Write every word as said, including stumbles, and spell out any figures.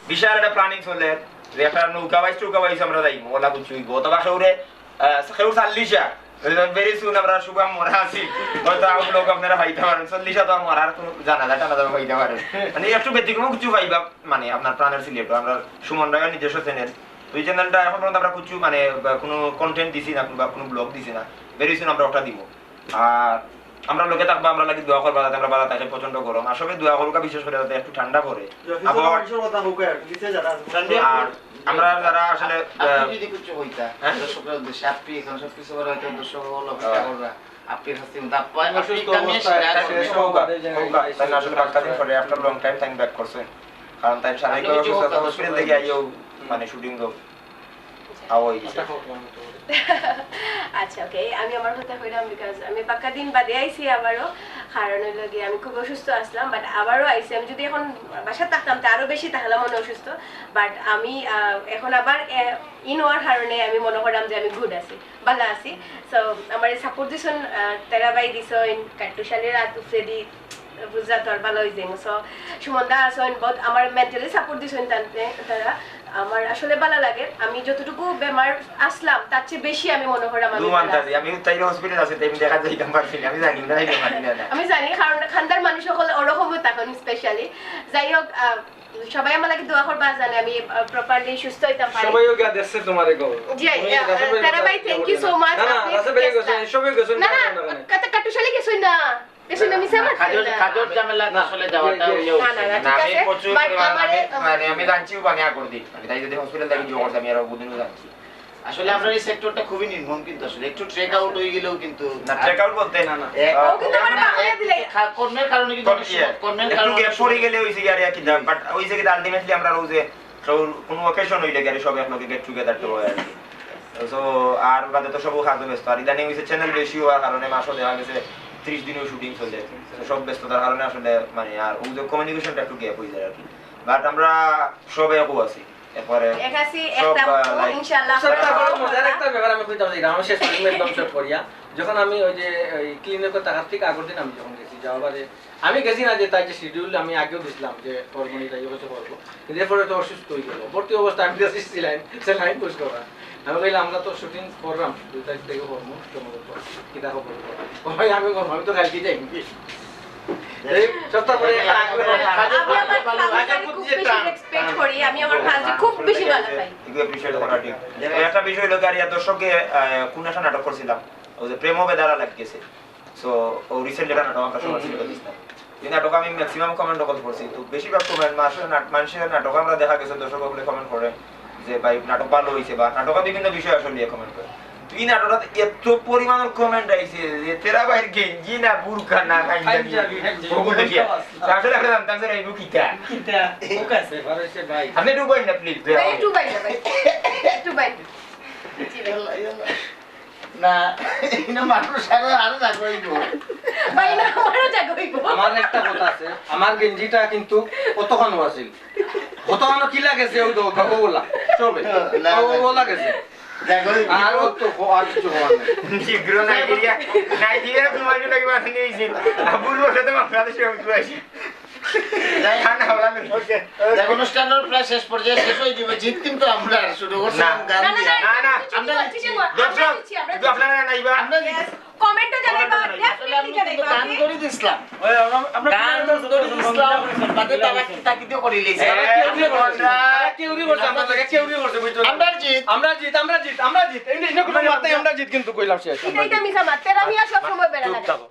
বিশাল একটা প্ল্যানিং চলে যে একটা নৌকা বাইস টৌকা বাইস আমরা যাইমু, ওলা কিছু হইব, অথবা কেউরে, আহ, কেউ চাল্লিশা, ভেরি সুন আমরা শুভম মরা আছি, হয়তো আউট লোক আপনারা পাইতে পারেন, চল্লিশা তো মরার কোনো জানাজা টানাজা পাইতে পারেন, মানে একটু ব্যতিক্রম কিছু পাইবা, মানে আপনার প্রাণের সিলেট আমরা সুমন রায়ের নিজস্ব চ্যানেল। তো এই চ্যানেলটা এখন পর্যন্ত আমরা কিছু মানে বা কোনো কন্টেন্ট দিছি না বা কোনো ব্লগ দিছি না, ভেরি সুন আমরা ওটা দিব। আর আমরা লগে থাকবা, আমরা লাগি দোয়া করবা যাতে আমরা বালা থাকি, প্রচন্ড গরম, আর সবে দোয়া করুকা বিশেষ করে যাতে একটু ঠান্ডা পড়ে। আবার মানুষের কথা হোক আর নিচে যারা আছে। আর আমরা যারা আসলে, আপনি আহ, যদি কিছু হইতা, হ্যাঁ? দর্শকদের উদ্দেশ্যে, আপনি এখন সব কিছু করে হয়তো দর্শক হলো, হ্যাঁ। অপেক্ষা কররা। আপনি কাছে দাপ্পা, আপনি অসুস্থ কামিয়ে অবস্থায় সেরা তাই করবেন। হোক, হোক, তাই না আসলে বাক্কা দিন পরে, after long time, তাই ব্যাক করছেন। কারণ তাই শারীরিক আপনি কিছু অসুস্থতা, কথা হসপিটাল থেকে আইও, মানে শুটিং গো। আওয়াই গেছে। আচ্ছা, ওকে, আমি আমার কথা কইলাম, বিকজ আমি বাক্কা দিন বাদে আইছি আবারও। কারণ হইলো গিয়ে আমি খুব অসুস্থ আসলাম, বাট আবারও আইছি। আমি যদি এখন বাসাত থাকতাম, তে আরো বেশি থাকলাম মনে অসুস্থ। বাট আমি, আহ, এখন আবার, আহ, ইন হওয়ার কারণে আমি মনে করলাম যে আমি গুড আছি, ভালো আছি। সো আমার সাপোর্ট দিছইন, আহ, তেরা ভাই দিছইন, কাট্টুশালীর হাত উপরেদি, বুঝলা তো আর ভালো হয়ে যাইমু। সো সুমন দা আছইন, বহুত আমার মেন্টালি সাপোর্ট দিছইন তানতে, তারা। আমার আসলে ভালো লাগে, আমি যতটুকু বেমার আসলাম, তার চেয়ে বেশি আমি মনে করি আমার দু ভিতরে মান্তা আছে। দি, আমি তাই হসপিটাল আছে, তাই আমি দেখা যাইতাম পারছি না, আমি জানি না, এই বেমার নিয়ে না। আমি জানি, কারণ খান্দার মানুষ সকল ওরকমও তখন স্পেশালি। যাই হোক, আহ, সবাই আমার লাগি দোয়া করবা, জানে আমি, আহ, প্রপারলি সুস্থ হইতাম পারি। সবাই ওকে দেখছে তোমার এগো। জি, তুমি আহ, রাসেল ভাই তারা ভাই, thank you so much, না, না, আপনি রাসেল ভাই গেছেন, গেছেন। সবাই গেছেন, না, না, না, না, না, না। কাট্টুশালী গেছইন না। এসে না মিশে আমার কাজের, খেলনা। কাজের ঝামেলা না, আসলে যাওয়াটা যে, যে, হইলেও না, না, না, না, ঠিক আমি আছে। প্রচুর বাট পরিমাণে আমারে, আমি, মানে, আমি জানছিও পানি আগর দিন। আমি তাই যদি হসপিটাল থেকে জোগাড়, আমি আরো বুদিনও জানছি। আসলে আপনার এই সেক্টরটা খুবই নির্মম, কিন্তু আসলে একটু ট্রেক আউট হয়ে গেলেও কিন্তু না, ট্রেক আউট বলতে না, না। এ, ও কিন্তু আমার বাংলা দিলে। খা-, কর্মের কারণে কিন্তু কর্ম-, অনেক সময়, ইয়ে, কর্মের একটু কারণে গ্যাপ অসুবিধা পড়ে হয়। গেলে হইছে কি আর কি, বাট ওই যে কি আলটিমেটলি আমরা ওই যে কেউ কোনো অকেশন হইলে কি আর সব একলগে গেট টুগেদার তো হয় আর কি। তো আর বাদে তো সব কাজে ব্যস্ত। আর ইদানিং হইছে চ্যানেল বেশি হওয়ার কারণে মাসও দেখা গেছে ত্রিশ দিনও শুটিং চলে। তো সব ব্যস্ততার কারণে আসলে মানে আর ওই যে কমিউনিকেশনটা একটু গ্যাপ হয়ে যায় আর কি। বাট আমরা সব একও আছি। একবারে এক আছি, সব, একটা আহ, লাইক ইনশাআল্লাহ। আচ্ছা, তারপরে মজার একটা ব্যাপার আমি কইতাম চাই, আমি শেষ করি, একদম শর্ট করিয়া। যখন আমি ওই যে ওই ক্লিনিকের টাকার ঠিক আগের দিন আমি যখন গেছি, যাওয়ার বাদে আমি গেছি না যে তাই যে শিডিউল আমি আগেও দিছিলাম যে করবো নি, তাই হয়তো করবো। কিন্তু এরপরে তো অসুস্থ হয়ে গেল, ভর্তি অবস্থা আমি গেছি স্যালাইন, স্যালাইন পুশ করা। আমি কইলাম, "আমরা তো শুটিং করলাম, দুই তারিখ থেকে করবো, কেমন করবো? কিতা খবর?" "ও ভাই, আমি করবো, আমি তো কালকে যাই।" এই সপ্তাহ পরে একটা আগ্রহ। আমি আমার কাজ খুব বেশি রেসপেক্ট করি, আমি আমার কাজ খুব বেশি ভালো পাই। এগুলো অ্যাপ্রিশিয়েট করা ঠিক। একটা বিষয় হলো, গাড়িয়া দর্শকে, আহ, কোন একটা নাটক করছিলাম, ওই যে প্রেম বেদারা লাগি গেছে। সো, ও রিসেন্ট যেটা নাটক আমরা সবার সিলেবাস দিছিলাম। এই নাটক আমি ম্যাক্সিমাম কমেন্ট দখল করছি। তো বেশিরভাগ কমেন্ট মানুষের নাট-, মানুষের নাটক আমরা দেখা গেছে দর্শক বলে কমেন্ট করে যে, "ভাই, নাটক ভালো হইছে", বা নাটকের বিভিন্ন বিষয় আসলে নিয়ে কমেন্ট করে। তো এই নাটকটাতে এত পরিমাণের কমেন্ট আইছে যে, "তেরা ভাইর গেঞ্জি না বুরকা না পাঞ্জাবি?" পাঞ্জাবি, পাঞ্জাবি। ওগুলো দেখিয়া। তো আসলে আমরা জানতাম যে, "এই বুকিটা।" কিতা? ও কাছে, ভালো হইছে ভাই। আপনি একটু বইন না, প্লিজ। ভাই, একটু বইন না, ভাই। একটু বইন। জি, ভাই। ইয়াল্লা, ইয়াল্লা। না, ইনো মানুষ আরো, আরো জাগা হইব। ভাই, না, আমারও জাগা হইব। আমার একটা কথা আছে, আমার গেঞ্জিটা কিন্তু কতখানো আছিল। কতখানো কি লাগেছে, ওই তো, ওগুলা, সবে। না, ও, না। ওগুলা গেছে। জাগা হইব। আর ও তো, আর কিছু হওয়ার নেই। শীঘ্র নাইজেরিয়া, নাইজেরিয়া তোমার জন্য কি বানানি হয়েছিল? ভুল বসে তো বাংলাদেশে উঠে আসি। যাই, খানা হওয়া নেই। ওকে, ওকে। যাই, অনুষ্ঠানর প্রায় শেষ পর্যায়ে শেষ হয়ে যাবে। জিত কিন্তু আমরা শুরু করছিলাম না। গান না, না, দিয়ে। না, না, না। আমরা জিতছি, আমরা দর্শক, জিতছি, আমরা কিন্তু জিতছি। আপনারা নাইবা। আমরা জিতছি। কমেন্টে জানাইবা, কমেন্টে জানাইবা। আসলে আমি definitely কিন্তু জানাইবা। গান করে দিছিলাম। ওই, আমরা, আমরা গান করে দিছিলাম। বাদে তারা কি তাকিদও করে লিয়েছে। এ, কেউ রে করছে। আমরা কেউ রে করছে, আমরা জায়গা কেউ রে করছে, বুঝছো না? আমরা জিত। আমরা জিত, আমরা জিত, আমরা জিত। এই যে, এই যে কোনো মাথায় আমরা জিত কিন্তু কইলাম শেষ। এটাই তো মিছা মাত। তেরা মিয়া সব সময় বেড়া চুপ লাগে। থাকো।